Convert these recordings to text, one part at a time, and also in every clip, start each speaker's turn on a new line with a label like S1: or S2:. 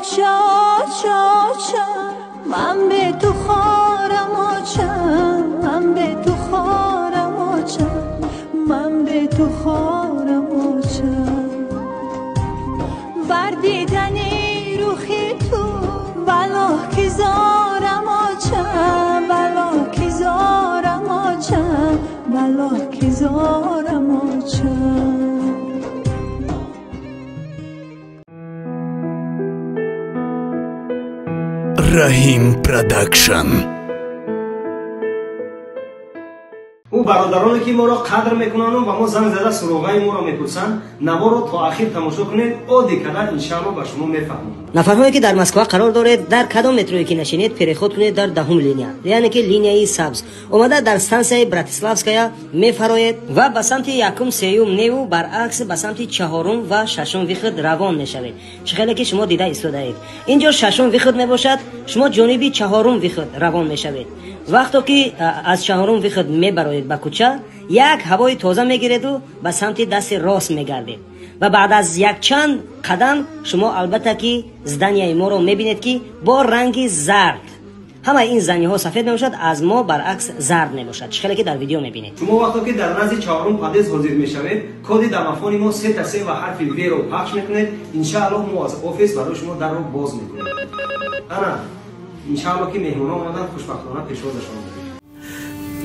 S1: оча, оча, оча, ман бе ту хорам, оча, ман бе ту хорам, оча, ман бе ту хорам, оча. Бар дидани рухи ту валлоҳ ки зорам, оча, валлоҳ ки зорам, оча, валлоҳ ки зорам, оча.
S2: Раҳим Продакшн.
S3: Ӯ бародароне ки моро қадр мекунанду ба мо занг зада суроғаи моро мепурсанд, наворо то ахир тамошо кунед, оддӣ карда иншаалло ба шумо мефаҳмонад.
S4: Нафарҳое ки дар Москва қарор доред, дар кадом метрое ки нашинед, переход кунед дар 10 линия, яъне ки линияи сабз. Омада дар стансияи Братиславская мефароед ва ба самти якум, сеюм неву баръакс ба самти чаҳорум ва шашум выход равон мешавед. Чӣ хеле ки шумо дида истодаед. Инҷо шашум выход мебошад, шумо ҷониби чаҳорум выход равон мешавед. Вақто ки аз чаҳорум выход мебароед ба кӯча, як ҳавои тоза мегиреду ба самти дасти рост мегардед. Ва баъд аз якчанд қадам шумо албатта ки зданияи моро мебинед ки бо ранги зард. Ҳамаи ин зданиҳо сафед мебошад, аз мо баръакс зард мебошад. Чӣ хеле ки дар видео мебинед.
S3: Шумо вақто ки дар назди чаҳорум подъезд ҳозир мешавед, коди домофони мо 3 3 ва ҳарфи В-ро пахш мекунед. Иншааллоҳ мо аз офис барои шумо дарро боз мекунем. Ана иншааллоҳ ки меҳмонон омаданд, хушбахтона пешвозашон мекунем.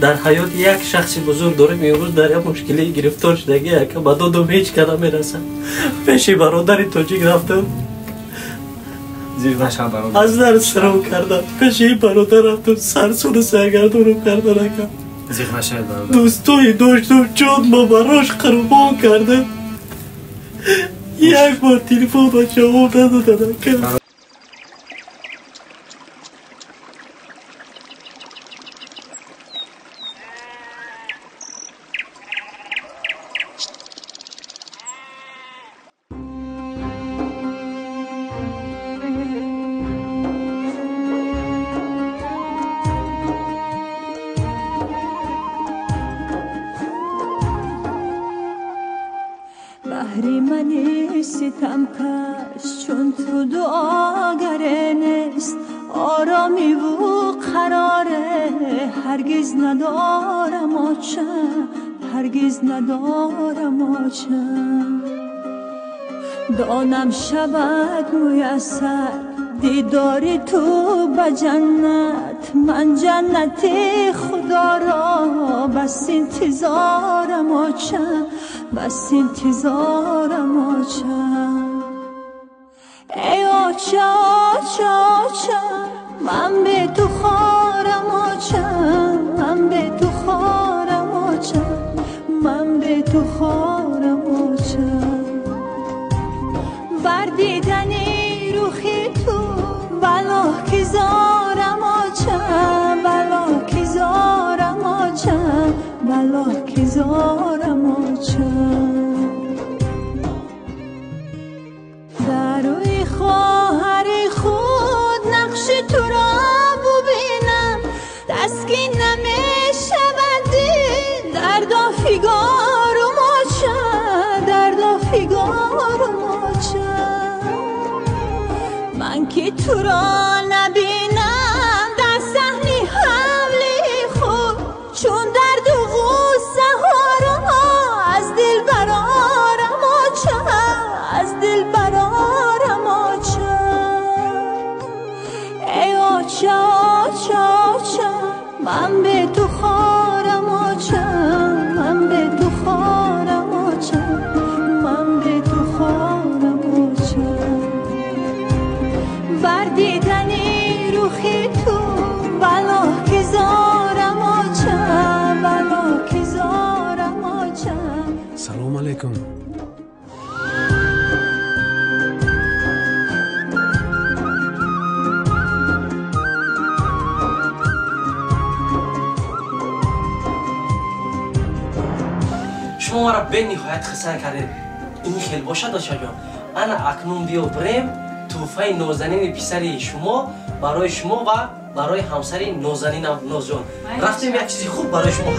S5: Дар ҳаёт як шахси бузург дорем, имрӯз дар як мушкиле гирифтор шудаги, яка ба додум ҳеҷ ка намерасад. Пеши бародари тоҷик рафтам, аз дар сиром кардам, пеши ин бародар рафтам, сарсуну саргардонам кардан, ака. Дӯстои доштум, ҷон ма барош қурбон кардам, як бор телефон ба ҷавоб надодан, ака.
S1: Баҳри мани ситамкаш чун ту дуогаре нест, оромиву қароре ҳаргиз надорам, оча, ҳаргиз надорам, оча. Донам шавад муяссар дидори ту ба ҷаннат, ман ҷаннати худоро бас интизорам, оча, бас интизорам, оча. Эй оча, оча, оча, ман бе ту хорам, оча, ман бе ту хорам, оча, ман бе ту хорам, оча. Бар дидани рухи ту валлоҳ ки зорам, оча, валлоҳ ки зорам, оча, валлоҳ ки зорам, оча. Дар рӯи хоҳари худ нақши туро бубинам, таскин намешавад дил, дарду фигорум, оча, дарду фигорум, оча. Ман ки туро набинам дар саҳни ҳавли худ, чун дарду ғуссаҳоро аз дил барорам, оча, аз дил барорам, оча. Эй оча, оча, оча, ман бе ту хорам, оча, ман бе ту хорам, оча, ман бе ту хорам, оча. Бар дидани рухи ту валлоҳ ки зорам, оча, валлоҳ ки зорам, оча.
S6: Салом алейкум.
S5: Шумо маро бениҳоят хисар кардед. Ин хел бошад, очаҷон, ана акнун биё бирем, тӯҳфаи нозанини писари шумо барои шумо ва барои ҳамсари нозанинам Нозҷон. Рафтем, як чизи хуб барои шумо.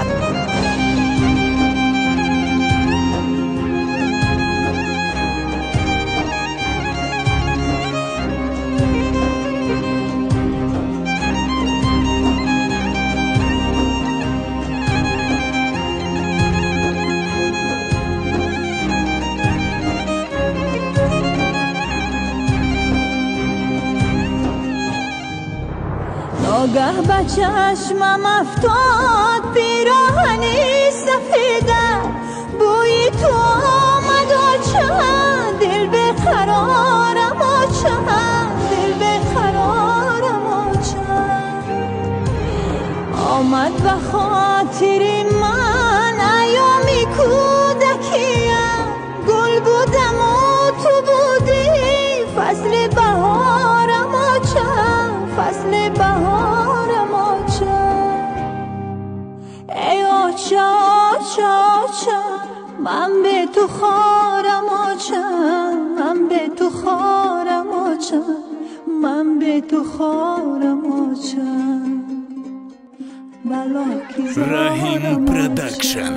S1: Ногаҳ ба чашмам афтод пироҳани сафеда, бӯи ту омад оча, дил беқарорам оча, дил беқарорам оча. Омад ба хотири ман айёми кӯдакиям, гул будаму ту будӣ фасли баҳорам оча, фасли баҳорам оча. Эй оча, оча, оча, ман бе ту хорам оча, ман бе ту хорам оча, ман бе ту хорам оча.
S2: Раҳим Продакшн.